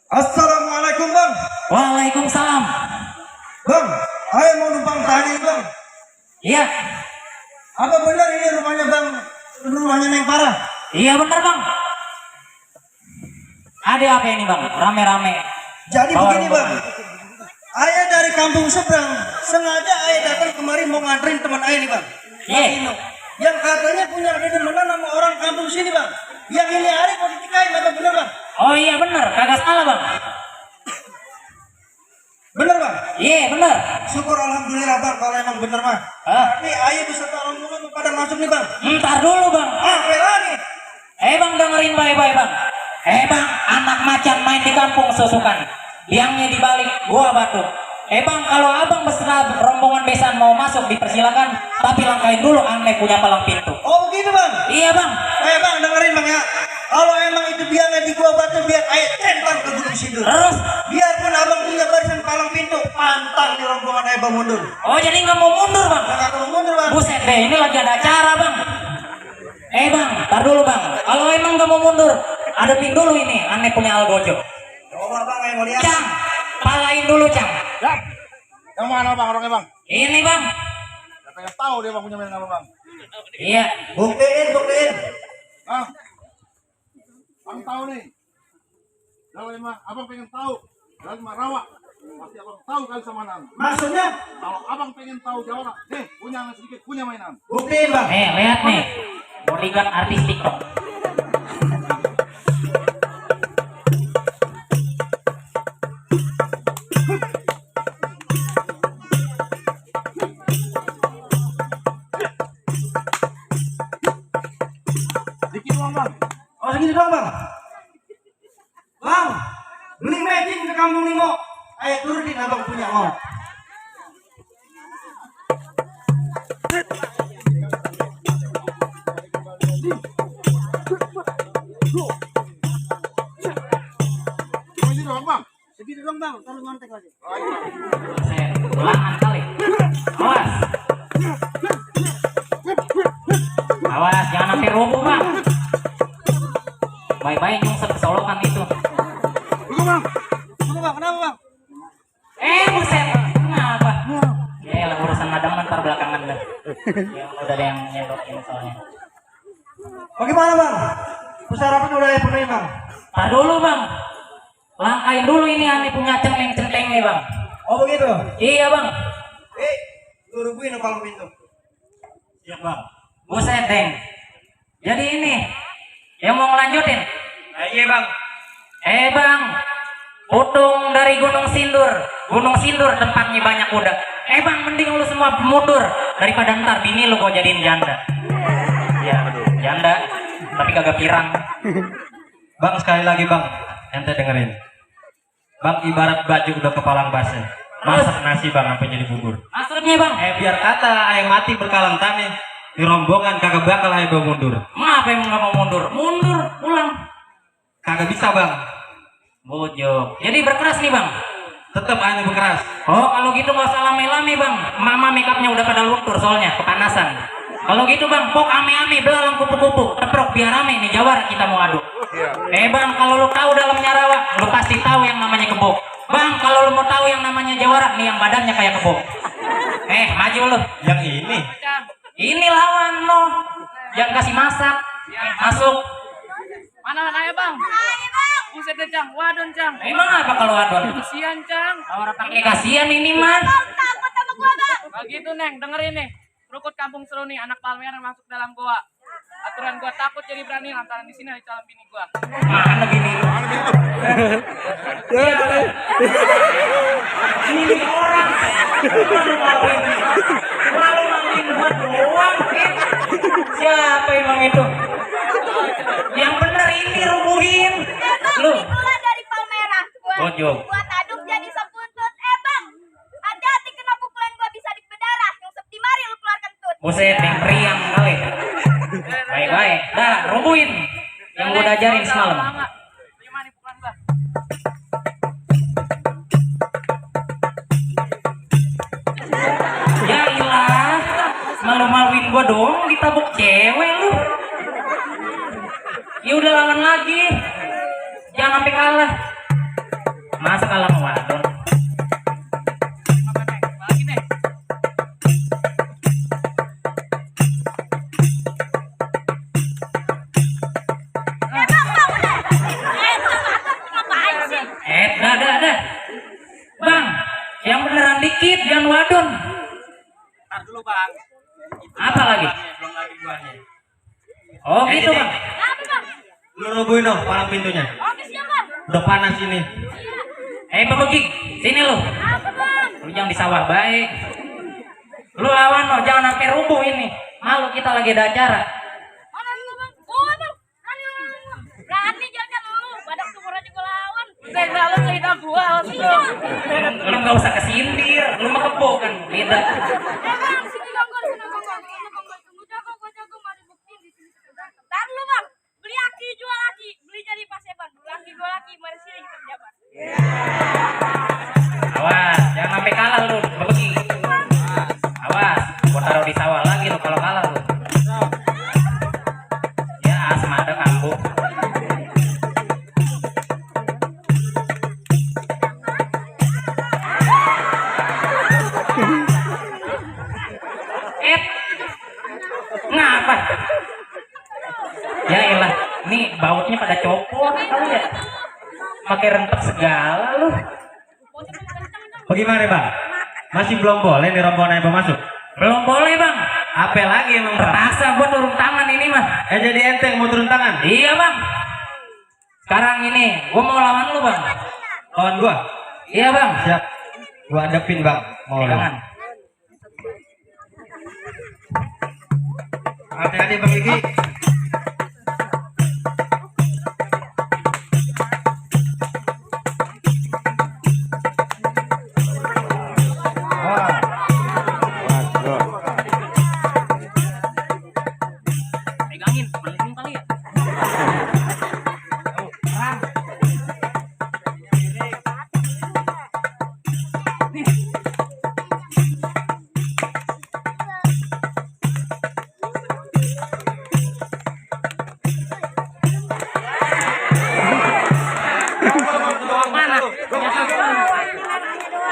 Assalamualaikum bang. Waalaikumsalam. Bang, saya mau numpang tanya bang. Iya, Apa benar ini rumahnya bang? Rumahnya Neng Parah? iya benar bang. Ada apa ini bang? Rame-rame. Jadi Bawa begini bang. rombongan. Ayah dari kampung seberang. Sengaja ayah datang kemari mau nganterin teman ayah nih bang. Iya. Ino. Yang katanya punya dedemenan sama orang kampung sini bang. Yang ini hari mau ditikahin apa benar bang? Oh iya benar, kagak salah bang. Benar bang? Iya benar. Syukur alhamdulillah bang kalau emang benar mah. Ah, Tapi ayah beserta rombongan pada masuk nih bang. ntar dulu bang. Apa lagi? Bang dengerin baik-baik bang. Bang, anak macan main di kampung susukan. Biangnya di balik gua batu. Bang, kalau abang beserta rombongan besan mau masuk dipersilakan, tapi langkahin dulu aneh punya palang pintu. Oh begitu bang. Iya bang. Bang dengerin bang ya. Kalau emang itu biangnya di gua batu biar ayah tentang ke Gunung Sindur. Terus? Biarpun abang punya barisan palang pintu, pantang di rombongan ayah bang mundur. Oh jadi nggak mau mundur bang? Nggak mau mundur bang. Buset deh, ini lagi ada acara bang. Bang, tar dulu bang. Kalau emang nggak mau mundur, adepin dulu ini aneh punya algojo. Coba bang yang mau lihat. Cang, palain dulu cang. Ya. Yang mana bang orangnya bang? Ini bang. Saya pengen tahu dia bang punya mainan apa bang? Iya. Buktiin. Hah? Bang tahu nih. Kalau emang abang pengen tahu, dari Marawa, pasti abang tahu kali sama mainan. Maksudnya? Kalau abang pengen tahu Jawara, punya sedikit punya mainan. Buktiin bang. Lihat nih. Bodyguard artis TikTok. Dikit doang bang. Oh segitu dong bang. Bang, beli matching ke kampung Nimo. Ayo turunin abang punya mau. Ini doang bang. Segitu dong bang, taruh ngontek lagi. Oh, iya. Saya ulangan kali. Awas. Awas, jangan sampai roboh bang. Baik-baik nyungsep kesolokan itu. Tunggu bang. Kenapa bang? Buset. Kenapa? Ya lah urusan madam ntar belakangan dah. Yang udah ada yang nyendokin soalnya. Bagaimana bang? Persyaratan udah ya penuhi bang. Tar dulu bang. Langkain dulu ini aneh punya centeng-centeng nih bang. Oh begitu. Iya bang. Lu rubuhin palang pintu. Siap bang. Buset deng. Jadi ini yang mau ngelanjutin. Iya bang. Bang, putung dari Gunung Sindur. Gunung Sindur tempatnya banyak kuda. Bang, mending lu semua mundur daripada ntar bini lu gua jadiin janda. Ya, janda, tapi kagak pirang. Bang sekali lagi bang, ente dengerin. Bang ibarat baju udah kepalang basah. Masak nasi bang sampai jadi bubur. Maksudnya bang, Biar kata ayam mati berkalang tani di rombongan kagak bakal ayam bawa mundur. ngapa emang nggak mau mundur? Mundur, pulang. Kagak bisa bang. Bojok. Jadi berkeras nih bang. Tetap ayam berkeras. Oh kalau gitu nggak usah lame-lame bang. Mama makeupnya udah pada luntur soalnya kepanasan. Kalau gitu bang, pok ame-ame belalang kupu-kupu, teprok biar rame nih Jawara kita mau adu. Bang, kalau lu tahu dalamnya rawa, lu pasti tahu yang namanya kebo. Bang, kalau lu mau tahu yang namanya Jawara, nih yang badannya kayak kebo. Maju lu. Yang ini. Ini lawan lo. Jangan kasih masak. Masuk. Mana ya bang? Buset deh cang, wadon cang. Emang apa kalau adon? Kasian cang. Jawara pakai kasihan ini mah. Takut sama gua bang. Begitu neng, dengerin nih. Rukut kampung seru nih, anak Palmer masuk dalam gua. Aturan gua takut jadi berani lantaran di sini ada calon bini gua. Mana bini lu? Ini orang. Malu-maluin gua doang. Siapa emang itu? Yang bener ini rubuhin. Lu. Itulah dari Palmerah. Bojok. Gua taduk jadi sebuntut. Bang, hati-hati kena pukulan gua bisa di berdarah. Nyungsep di mari lu keluar kentut. Buset, yang periang kali. Baik-baik. Dah, rubuhin. Yang gua udah ajarin semalam. Terima nih pukulan gua. Ya ilah. Malu-maluin gua doang ditabuk cewek lu. Ya udah lawan lagi. Jangan sampai kalah. Masa kalah mau wadon? Lagi nih. Dah. Bang, yang beneran dikit, jangan wadon. Ntar dulu bang. Apa lagi? Belum lagi duanya. Oh gitu bang. Apa bang? Lu rubuhin dong palang pintunya. Oke siap bang. Udah panas ini. Bang Begi, sini lu. Apa bang? Lu jangan di sawah baik. Lu lawan lo, jangan sampai rubuh ini. Malu kita lagi ada acara. Mana lu bang? Oh bang, berani jangan lu. Badak tumor aja gua lawan. Saya nggak lu cerita gua. Lu nggak usah kesindir, lu mah kebo kan beda. Bang, sini gonggo, tunggu jago, mari buktiin di sini. Ntar lu bang, beli aki jual aki, beli jadi pas Eban, beli aki jual aki, mari sini kita jabat. Awas, jangan sampai kalah lu, Begi. Awas, gua taruh di sawah lagi lu kalau kalah lu. Ya asma ada kambuh. Ngapa? Ya elah, nih bautnya pada copot kali ya. Pakai rempet segala lu. Bagaimana bang? Masih belum boleh nih rombongan yang masuk? Belum boleh bang. Apa lagi emang bang? Terpaksa gua turun tangan ini mah. Jadi ente yang mau turun tangan? Iya bang. Sekarang ini gua mau lawan lu bang. Lawan gua? Iya bang. Siap. Gua hadapin bang. Mau lu. Pegangan. Hati-hati bang Gigi. Pegangin, melengkung kali ya. Mana? Oh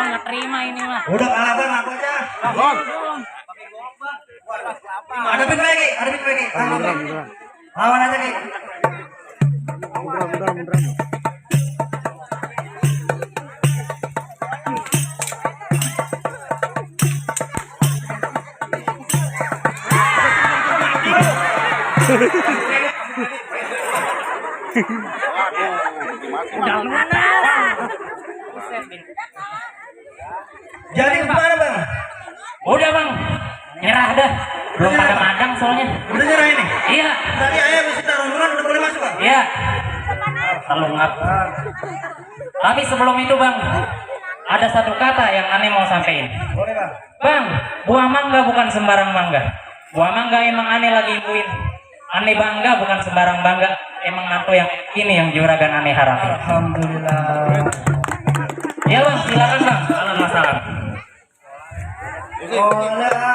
nggak terima ini mah. Udah kalah bang, aku aja. Hadapin lagi. Lawan aja Ki. Jadi gimana bang? Udah bang, nyerah dah. Belum pada madang soalnya. Udah nyerah ini? Iya, Tadi ayah mesti taruh rombongan udah boleh masuk bang? iya. Kalau ngap. Tapi sebelum itu bang, ada satu kata yang aneh mau sampein. Boleh bang. Bang, buah mangga bukan sembarang mangga. Buah mangga emang aneh lagi ibuin. Aneh bangga bukan sembarang bangga. Emang nanto yang ini yang juragan aneh harapin. Alhamdulillah. Ya bang, silakan bang. Kalau masalah. Olah